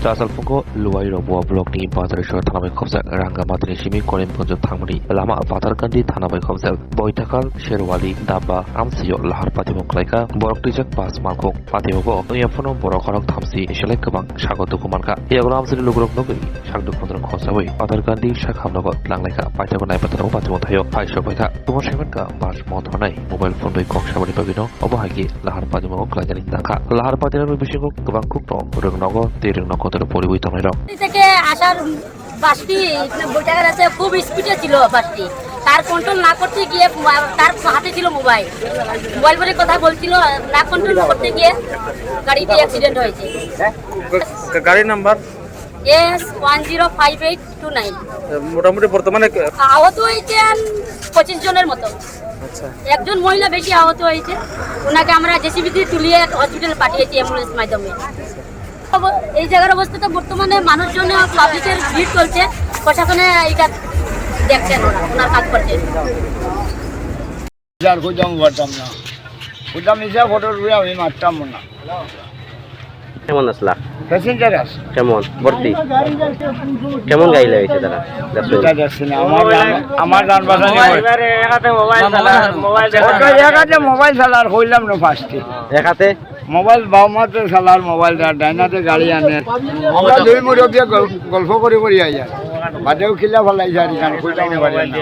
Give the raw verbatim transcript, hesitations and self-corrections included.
Tasalpungo Luwai Roboa block ni Bazar Isor thana bai khopjak Ranga Matini simi Korimganj thangmani lama Patharkandi thana bai khopjak Boitakal Sherwali Damba amsio lahar patimung khlaikha. Borok twijak pas malkhung. Patimungo wngya phano borok khorok thamsi selai kwbang sago dukhu mankha. Yagulo amsini lukurok nugwi sak dukhu khonsa bai Patharkandi sak hamnogo twlanglaikha. Paithago naipatharo patimung thaio phai sokbaikha. Tumor saimankha bas mo thornai mobile phone bai kok sabani bagwino. Obo hai khe lahar patimungo khlaijani tangkha. Lahar patinani bisingo kwbang khukno rwngnogo tei rwngno kotor poriwi tongnairok. থেকে আসার বাসটি বৈঠকের আছে, খুব স্পিডে ছিল বাসটি। তার কন্ট্রোল না করতে গিয়ে মা-, তার হাতে ছিল মোবাইল। মোবাইল ফোনে কথা বলছিল, না কন্ট্রোল করতে গিয়ে গাড়িটি অ্যাক্সিডেন্ট হয়েছে। গা-, গাড়ির number? S one zero five eight two nine. মোটামুটি বর্তমানে কে- আহত হয়েছেন পঁচিশ জনের মতো। আচ্ছা। একজন মহিলা বেশি আহত হয়েছে, ওনাকে আমরা জেসিবি দিয়ে তুলিয়ে হসপিটালে পাঠিয়েছি অ্যাম্বুলেন্স মাধ্যমে। অব-, এই জায়গার অবস্থা তো বর্তমানে মানুষজন, পাবলিকের ভিড় চলছে, প্রশাসনে এটা দেখছেন ওরা, ওনার কাজ করছেন। আর খুঁজলাম পারতাম না, খুঁজলাম ইচ্ছা ফটো তুলে আমি মারতাম না। কেমন আসলা? প্যাসেঞ্জার আছে। কেমন? ভর্তি? কেমন গাড়ি লাগাইছে তারা? দেখছো? এটা দেখছি না। আমার জান, আমার জান বাঁচানি মোবাইল, হয়। এবারে এক হাতে মোবাইল না, চালা, মোবাইল মোবাইল ওটা চালা। এক হাতে মোবাইল চালার কইলাম না ফার্স্টে। এক হাতে? মোবাইল বাম হাতে চালার মোবাইল, ডান হাতে গাড়ি আনে। আমরা দুই মুরব্বী গল-, গল্প করে করে আইয়া। বাদেও কিলা ফালাইছে আর এখানে কইতাম পারি না।